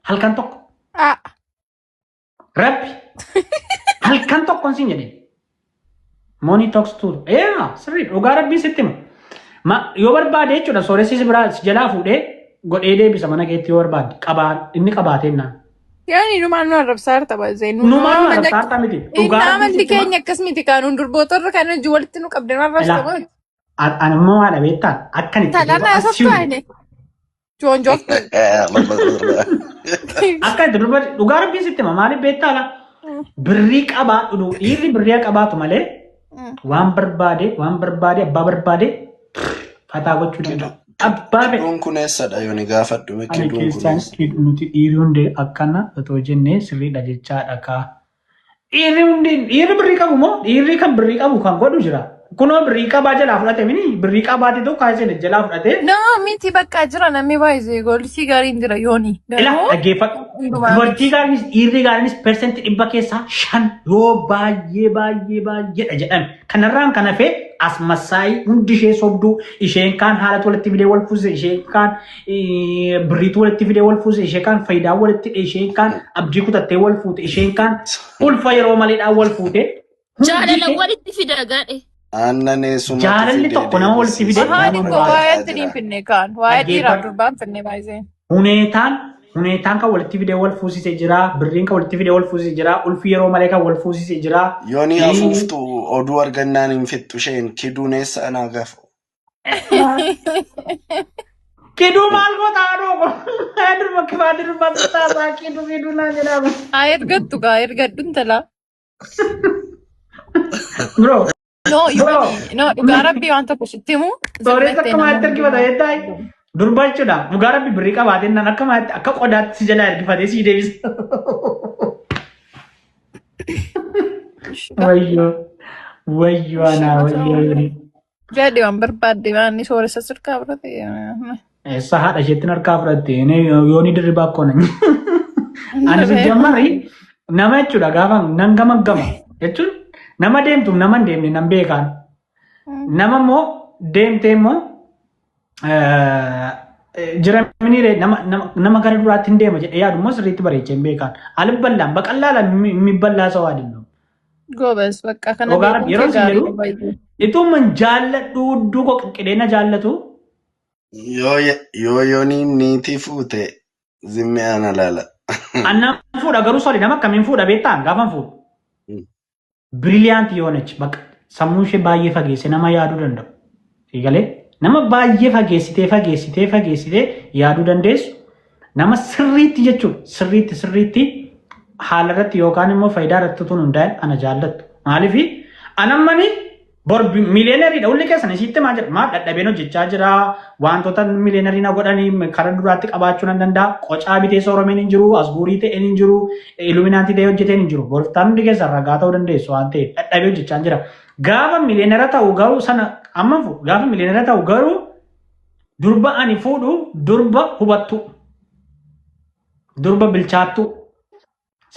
Halkan tokko. Ah, Rabbi. Halkan tokkoon siin jedhee. Money talks to. Yaa sirrii dhugaa rabbii sitti hima. Ma yoo barbaade jechuudha sooressi si biraa si jalaa fuudhee godhee deebisa mana keetti yoo barbaade qabaa inni qabaateen naan. Yaani numaan nu arrabsaa jirta baay'ee. Numaan nu arrabsaa jirta miti. Dhugaa Inni rabbii amalli sitti hima. keenya akkas miti kaanuun durboota irra kan hojii walitti nu qabde nu arrabsaa Ilaa. An immoo haadha beektaa akkan itti Talaan durba haasoftu assume ani. Joonjooftu. Akka itti durba dhugaa rabbii sitti hima maaliif beektaa laa? Birrii qabaadhu dhiirri birrii qabaatu malee waan barbaade waan barbaade abbaa barbaade fataa gochuu danda'a. Abbaa fedhe. Kiduun kun eessadha yooni gaafadhu mee Ani kiduun kun keessaan eessa? nuti dhiirri hundi akkana otoo jennee sirriidha jechaadha kaa. Dhiirri hundi dhiirri birrii qabu moo dhiirri kan birrii qabu kan godhu jira. Kunoo birrii qabaa jalaa fudhate mini birrii qabaate tokko kaasee jalaa fudhate. No, miti bakka jira namni baay'ee goolisii gaariin jira yooni. Ila Garuu dhaggeeffadhu. hundumaa Dubartii gaariinis dhiirri gaariinis 5% keessaa yoo baay'ee baay'ee baay'eedha jedhame. Kanarraan kan hafe as massaayii hundi ishee sobduu isheen kaan haalatu walitti fidee wal fuuse isheen kaan birriitu walitti fidee wal fuuse isheen kaan faayidaa walitti hidhe isheen kaan abdii kutattee wal fuute isheen kaan ulfa yeroo maleedhaan wal fuute. Hundi Jaalala ishee walitti fida gadhe. Aannan eessumatu jaalalli fidee tokko nama walitti fide deebisiisa. Ahaan nama ikkoo muraasa. waa'ee Jira. itti hin finne kaan. Waa'ee dhiiraaf Dhaggeeffadhu. durbaan finne baay'ee. Huneetaan kan walitti fidee wal fuusise jira. Birriin kan walitti fidee wal fuusise jira. Ulfi yeroo malee kan wal fuusise jira. Yooni afuuftu oduu argannaan hin fixxu isheen kiduun eessa anaa gaafa. Kiduu maal goota haadhoo ko? Durba kibaa durba taasaa kiduu kiduu naan jedhama. Haa ergattu gaa ergadhu intala. Bro, No, bro. yooni. No, dhugaa rabbii waan tokko sitti himu. Sooressa Zimmattee akka nama maatti ergifata jettaa? Durba jechuudha. Dhugaa rabbi birrii qabaatee naan akka maatti akka qodaatti si jalaa ergifatee si deebisa. Wayyoo. Wayyoo anaa wayyoo. Jedhi waan barbaadde waan inni sooressa sirkaa fudhate. Eessa haadha isheetti harkaa fudhatte yooni dirribaa akkoo nan. Ani sijjammari nama jechuudha gaafa nan gamaggama jechuun nama deemtuuf nama hin deemne nan beekaan. Nama immoo deemtee immoo jira miniire nama nama gara duraatti hin deema jedhee yaadu immoo sirriitti bareechee hin beekaan. Alballaan baqallaalaan የሚበላ ሰው አይደለም። Goobas bakka kana Dhugaa beekuun yeroo kee isin gaarii jedhu baay'ee. itoo man jaalladhu hudduu koo qiqqidee na jaallatu. Yoo yoo yooniin niitii fuute zimmi ana laala. Annan fuudha garuu sori nama akkamiin fuudha beektaa gaafan fuudhu. Brilliant የሆነች በቃ sammuu ishee baay'ee fageesse nama yaaduu danda'u. Siigalee nama baay'ee fageessitee fageessitee fageessitee yaaduu dandeessu nama sirriitti jechuudha sirriitti sirriitti haala irratti yookaan immoo faayidaa irratti utuu hin hundaa'in ana jaallattu. Maaliif anammani bor millionaire dha hulli keessan isitti maal jedha maal dadhabeen hojjechaa jira wantoota millionaire na godhanii karaa duraatti qabaachuu nan danda'a qocaa bitee sooromeen hin jiru asguurii ta'een hin jiru illuminati ta'ee hojjeteen hin jiru boroftaan hundi keessan ragaa ta'uu dandeessu waan ta'eef dadhabee hojjechaa jira. Gaafa millionaire ta'u garuu sana amma gaafa millionaire ta'u garuu durba ani fuudhu durba hubattu durba bilchaattu.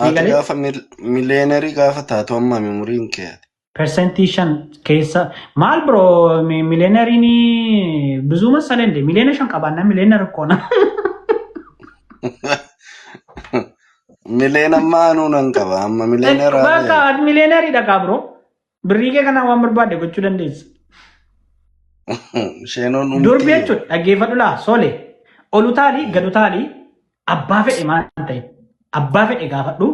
Ati Siigalee gaafa millionaire gaafa taatu amma umuriin kee ati. 5% keessa maal bro millionaire iin ብዙ መሰለህ እንዴ ሚሊዮን 5 qabaannaa millionaire እኮ ነው። Miliyoona ammaa anuu nan qaba amma millionaire በቃ millionaire dha kaa bro birrii kee kanaan waan barbaadde gochuu dandeessa. Isheenoon Durbi dhumti. jechuudha dhaggeeffadhu laa sole olu taalii gadu taalii abbaa fedhe maal ta'e abbaa fedhe gaafadhu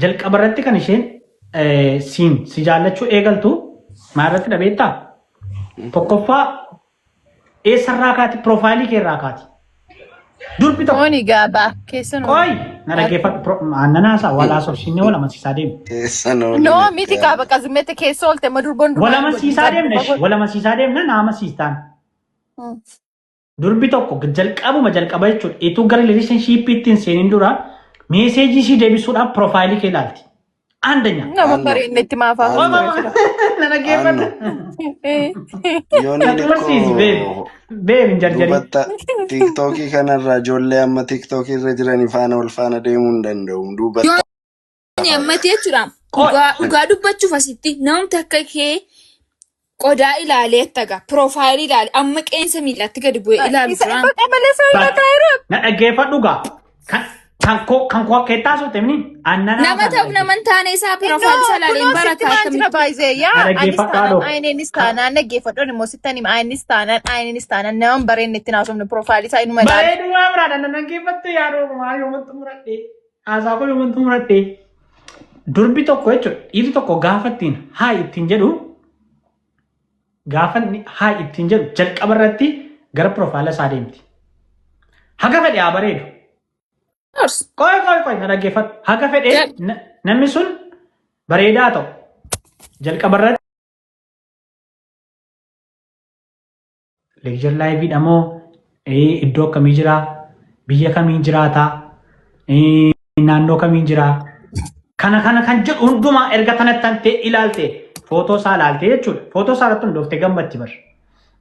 jalqaba irratti kan isheen siin si jaallachuu eegaltu maal irratti dhabeettaa? Tokkoffaa eessarraa kaati profile kee irraa kaati. Durbi tokko Ooni gaabaa keessa nu. qoy na dhaggeeffadhu aannan haasaa wal haasofsiisnee wal amansiisaa deemna. Keessa nooli No, miti jettee. kaaba qazimete keessa oolte ma durboon Wal amansiisaa deemna ishee wal amansiisaa deemna na amansiistaan. Durbi tokko jalqabuma jalqaba jechuudha. Ituu gara relationship iitti hin seenin dura message ishii deebisuudhaaf profile kee ilaalti. አንደኛ Nama Aanno. bareedne itti maafaa Aanno. jira. Na dhaggeeffadhu. Yooniin Na barsiisi babe. ikkoo Babe hin jarjarin. dubatta TikTok kanarraa ijoollee amma TikTok irra jiranii faana wal faana deemuu hin danda'u. Dubatta. Yooni ammatti jechuudha. Qoy. Dhugaa dhugaa dubbachuuf asitti namni akka kee qodaa ilaalee taga profile ilaale amma qeensa miilaatti gadi bu'ee ilaalu Isa jira. bakka malee soo Bakka. taa'eeru. Na dhaggeeffadhu gaa. Kan Kan koo akka itti haasofte mini aannan Nama ta'u nama hin taane isaa profile isaa ilaalee hin Kunoo sitti barata maan jira akkamitti. baay'ee yaa anis Dhaggeeffadhaa taanaan dhoo. ayineenis taanaan dhaggeeffadhoon immoo sittan hima ayinis taanaan ayineenis taanaan nama hin bareenye ittiin haasofne profile isaa inuma ilaala. Bareedu waa biraadha nan dhaggeeffattu yaadoo maal yooman xumuradhe haasaa koo yooman xumuradhe. Durbi tokko jechuudha, dhiirri tokko gaafa ittiin hi ittiin jedhu, gaafa inni hi ittiin jedhu jalqaba irratti gara profile isaa deemti. Haga fedhe haa bareedu. Qoy qoy qoy, na dhaggeeffadhu. Haga fedhe namni sun bareedaa ta'u jalqaba irratti luxury lifeiidha moo, iddoo akkamii jiraa, biyya kamiin jiraataa, naannoo kamiin jiraa, kana kana kan jedhu hundumaa erga tanatti tantee ilaalte, footoo isaa ilaalte jechuudha. Footoo isaa irratti hundooftee gammatti bar.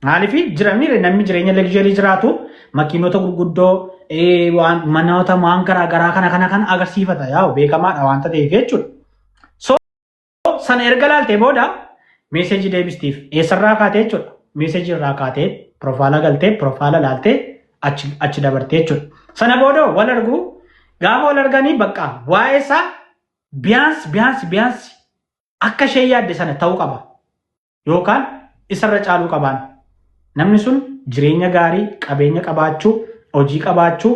Maaliif jiramni namni jireenya luxury jiraatu makiinota gurguddoo, waan manoota waan garaa garaa kana kana kan agarsiifata yaa'u beekamaadha waanta ta'eef jechuudha. So sana erga ilaalte booda message deebistiif eessarraa kaatee jechuudha. Message irraa kaatee profile galtee profile ilaaltee achi achi dabartee jechuudha. Sana booda wal arguu, gaafa wal arganii bakka waa'ee isaa ቢያንስ ቢያንስ ቢያንስ akka ishee yaadde sana ta'uu qaba. Yookaan isarra caaluu qabaan. Namni sun jireenya gaarii, qabeenya qabaachuu, hojii qabaachuu,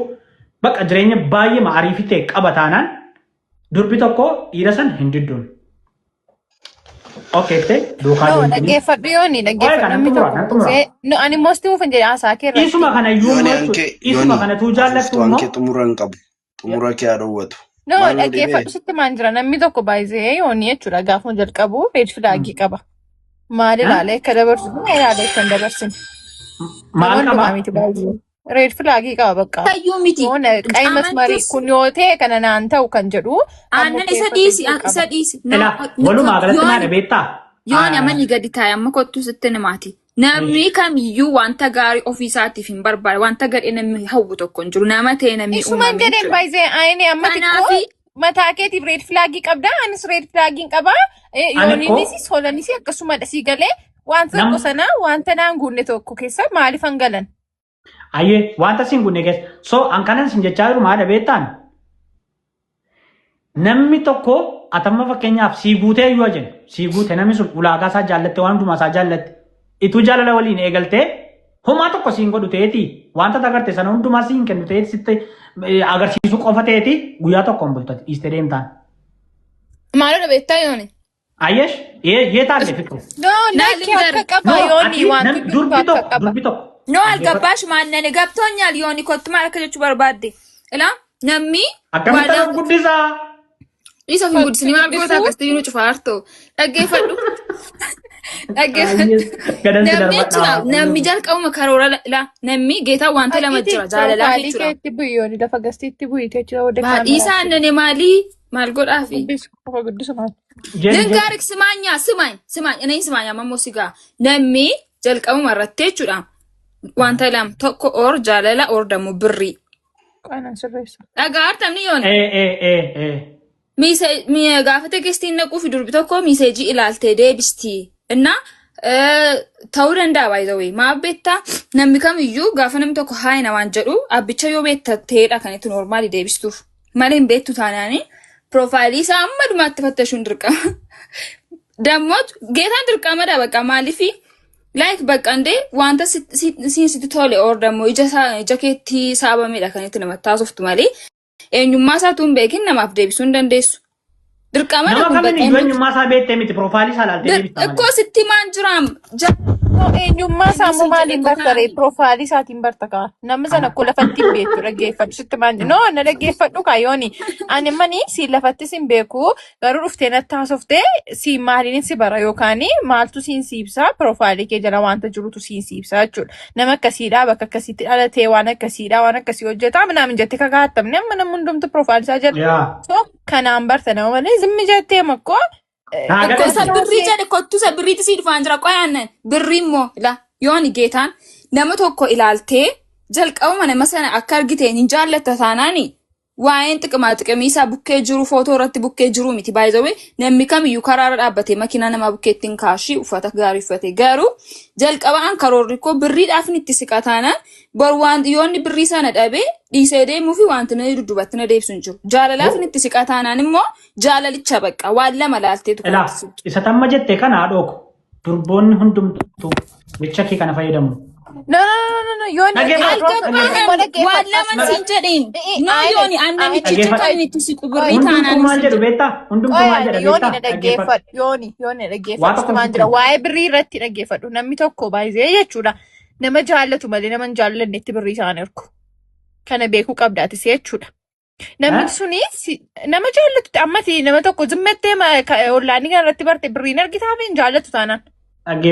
bakka jireenya baay'ee ariifii ta'e qaba taanaan durbi tokko dhiira sana hin didduun. Okay, ta'e duukaa No, deemtanii. dhaggeeffadhu yooni dhaggeeffadhu Kana namni xumura, tokko nan xumura. No, ani immoo sitti muufan jedhe haasaa kee irratti. Isuma kana iyyuu Yooni immoo anke jechuudha. Isuma yooni kanatu jaallattu afuuftuu immoo anke xumura hin qabu. Xumura kee haa dhowwatu. No, Maal nu dhibee? dhaggeeffadhu, sitti maan jira, namni tokko baay'ee yooni jechuudha gaafuma jalqabu red flag qaba. Maal ilaalee akka dabarsu, maal ilaalee akka hin dabarsine. Maal Nama qaba? hundumaa miti baay'ee. Red flag qaba bakka. Tayyuu miti. Yoona ቀይ መስመር Amantus kun yoo ta'e kana naan ta'u kan jedhu kan aannan isa murteeffate dhiisi qaba. isa dhiisi. Ilaa walumaa galatti maal beektaa? Yoon amanni gadi taa'e amma kottu sitti namaati. Namni kamiyyuu wanta gaarii ofii isaatiif hin barbaade, wanta gadhee namni hawwu tokko hin jiru. Nama ta'e namni Isuman uumame jedheen jechuudha. baay'ee ayinee amma xiqqoo Kanaafi mataa keetiif red flag qabda, anis red flagiin qaba. Ani Yooniinis solanis akkasumadha, sii galee wanta tokko sana wanta naan guunne tokko keessa maaliif hangalan? Ayyee, wanta siin gunne keessa. So an kanan sin jechaa jiru maal beektaan? Namni tokko atamma fakkeenyaaf sii guutee iyyuu jennu, sii guute, namni sun ulaagaa isaa jaallatte, waan hundumaa isaa jaallatte, ituu jaalala waliin eegaltee homaa tokko siin godhu ta'eeti, wanta agarte sana hundumaa siin kennu ta'eeti, sitti agarsiisuu qofa ta'eeti, guyyaa tokko hin bultati dhiistee deemtaan. Maalodha beektaa yooni? Ayyesh yeetaalle fiqru. No, Naa lakki akka ልንገርህ. qaba No, yooni ati wanti durbi akka tokko qaba. durbi tokko. No, አልገባሽ maannani ገብቶኛል yooni kottu maal akka jechuu barbaadde. Ilaa namni Akkamitti waa of guddisaa? Isa of hin guddisni maal goota akkas ta'e nu cufaa hartoo. Dhaggeeffadhu. Dhaggeeffadhu. Gadansi Namni jechuudha darbadhaa. namni jalqabuma karoora la namni geetaa wanta lama jira jaalalaa Profile jechuudha. keetti bu'i yooni, lafa gastiitti bu'i jechuudha wadda Baadhiisaa annani maalii maal godhaafi? Guddisu qofa guddisu maal? Jen ልንገርህ ስማኛ ስማኝ ስማኝ እኔ ስማኝ ammoo sigaa namni jalqabuma irratti jechuudha wanta lama tokko or jaalala or ደግሞ birrii. Qaanan sirreessa. Dhagaa artamni yooni. Ee ee ee ee. Gaafa textiin naquufi durbi tokko message ilaaltee deebisti. እና ta'uu danda'a baay'ee maa beektaa, namni kamiyyuu gaafa namni tokko hi namaan jedhu abbicha yoo beekta ta'edha kan itti normal deebistuuf malee hin beektu taanaani profile isaa amma dhumaatti fattashuun dirqama. Dammoo geetaan dirqamadha bakka maaliifi like bakka indee wanta siin sitti tole or dammoo ija isaa ija keetti saabamedha kan itti namatti haasoftu malee eenyummaa isaatu hin beekin namaaf deebisuu hin dandeessu. Dirqamadha Nama kun kamiin bakka iyyuu eenyummaa isaa beektee miti, profile isaa ilaaltee deebista malee. Ikkoo sitti maan jiraam. No, eenyummaa isaa immoo Inni maaliin jedhe barta ree? kanaani. Profile isaatiin barta kaa. Namni sana akkoo lafatti hin beektu, dhaggeeffadhu sitti maan jiru. No, na dhaggeeffadhu kaa yooni. Ani mani si lafatti sin beeku, garuu dhuftee natti haasoftee si maaliin si bara yookaan maaltu siin si ibsa, profile kee jala wanta jirutu siin si ibsa jechuudha. Nama akkasiidha, bakka akkasiitti dhalatee, waan akkasiidha, waan akkasii hojjetaa minaamin jettee kakaatamne amma namni hundumtu profile isaa jala. Yaa. So kanaan barta nama malee zimmi jettee makkoo. Naa Ikkoo isa gadheessi. birrii jedhe kottu isa birriitti sii dhufaan jira qoyaannan birrii immoo ila yooni geetaan nama tokko ilaaltee jalqabuma nama sana akka argiteen hin jaallatta taanaani Waa'een xiqimaa xiqimii isaa bukkee jiru, footoo irratti bukkee jiru miti. Baay'ee namni kamiyyuu karaarra dhaabbatee makiinaa namaa bukkeetti hin kaashii, uffata gaarii uffate. Garuu jalqaba an karoorri koo birriidhaaf itti siqa taanaan, bor waan yoonni birrii sana dhabee dhiisee deemuu fi wanti na dudduubatti na deebisu hin jiru. Jaalalaaf itti siqa taanaan immoo jaalalicha bakka waan lama laalteetu Ilaa, kan itti isa tamma jette kana, haadhooko, durboonni hundumtuu jecha kee kana fayyadamu. No, no, no, no, no, yooni. Dhaggeeffadhu. Algabaan waan lama siin jedhin. No, yooni an namichicha Dhaggeeffadhu. kan inni itti siqu birrii Hundumtuu taanaan maal siin jedhu jedhu. beektaa? Hundumtuu maal jedha Yooni beektaa? na Dhaggeeffadhu. dhaggeeffadhu. Yooni, yooni na Waa dhaggeeffadhu. tokko Sitti sitti jira. Waa'ee birrii irratti dhaggeeffadhu. Namni tokko baay'ee jechuudha. Nama jaallatu malee nama hin jaallannetti birrii isaan ergu. Kana beekuu qabdaatis jechuudha. Namni Eh? suni nama jaallatu ammati nama tokko zimmattee ollaanii kana irratti barte birriin argitaa fi hin jaallatu taanaan. Dhaggeeffadhu.